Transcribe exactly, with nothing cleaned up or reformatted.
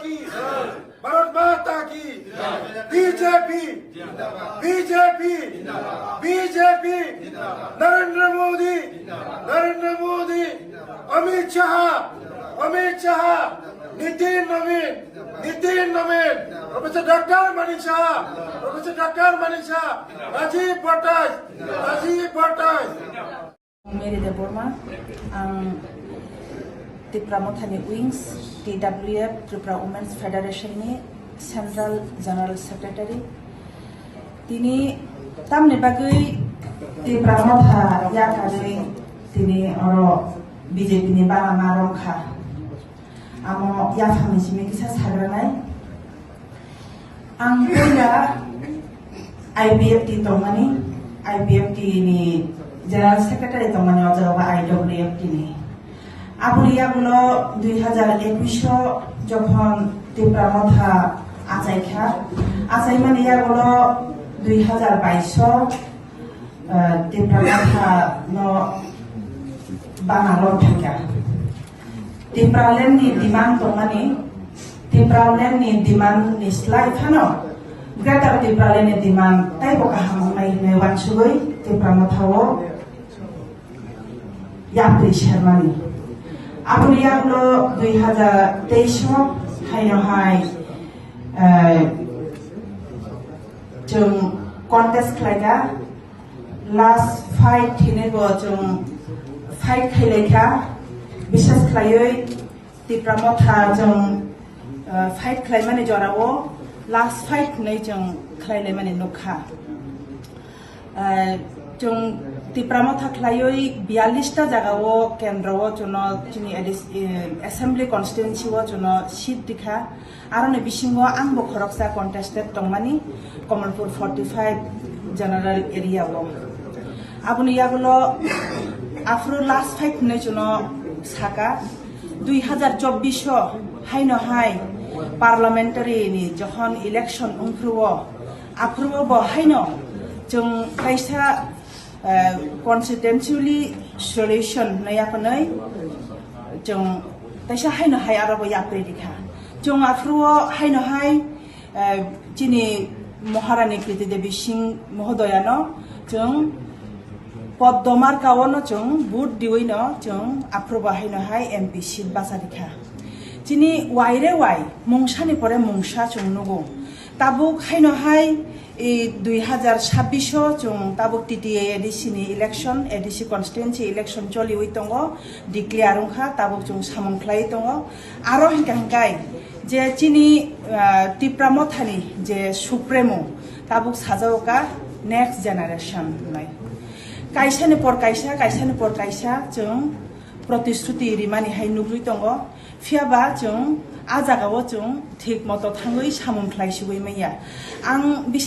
भारत माता की। BJP, BJP, BJP. Narendra मोदी, नरेंद्र मोदी। अमित शाह, अमित शाह। नितिन Naveen, नितिन Naveen. Professor doctor Manik Shah, professor doctor Manik शाह। राजीव भट्टाचार्य, राजीव Bhattacharya. Mary Debbarma, ang Tipra Mothani Wings, T W F, Tripura Women's Federation ni Central General Secretary. Tini tamni bagwi Tipra Motha yakarwi tini oro B J P ni bana ma romkha. Amo yaphangni simi kisa sagranai. Ang puila I P F T tongmani, I P F T ni General Secretary tongmani, o jaga I W F T ni. Aboni yagulo dui hazar ekush o jokhon Tipra Motha achaikha, achaimani yagulo dui hazar bais o, eh, Tipra Motha no bana lom phaikha. Tipraland ni demand tongmani, Tipraland ni demand ni slai phano Greater Tipraland ni demand taibo kaham wngnai hinwi uansugwi Tipra Motha o yapri sermani. Aboni yagulo dui hazar teis o haino hai, eh, chwng contest khlaikha. Last fight hinwi bo chwng fight khailaikha, bisas khlaiwi Tipra Motha chwng, uh, fight khlaimani jorao last fight hinwi chwng khlailaimani nukha. Uh, chwng Tipra Motha khlaiwi biyallis ta jagao kendro o chwngno chini A D C, eh, assembly constituency o chwngno seat rikha. Aroni bisingo angbo khoroksa contested tongmani Kamalpur forty five general area o. Aboni yagulo aphuru last fight hinwi chwngno saka, dui hazar chobbish o haino hai parliamentary ni jokhon election wngphuru o, aphuru o bo haino chwng kaisa, eh, constituency solution hinwi yaphanwi chwng kaisa haino hai aro bo yapri rikha. Chwng aphuru o haino hai, eh, chini Maharani Kriti Devi Singh mohodoyano chwng Poddo marka o no chwng vote diwi no chwng aphuru bo haino hai M P seat bacha rikha. Chini waire wai mungsani pore mungsa chwng nugo. Tabuk haino hai, e, dui hazar chabbish o chwng tabuk T T A A D C ni election, A D C constituency election choliwi tongo, declare wngkha, tabuk chwng samung khlaiwi tongo. Aro hinkha hinkhai je chini, ah, Tipra Mothani je Supremo tabuk sajao ka next generation hinwi. Kaisani por kaisa, kaisani por kaisa chwng protisthuti rimani hai nugwi tongo. Phiya ba chwng a jagao chwng thik moto thangwi samung khlai sigwi manya. Ang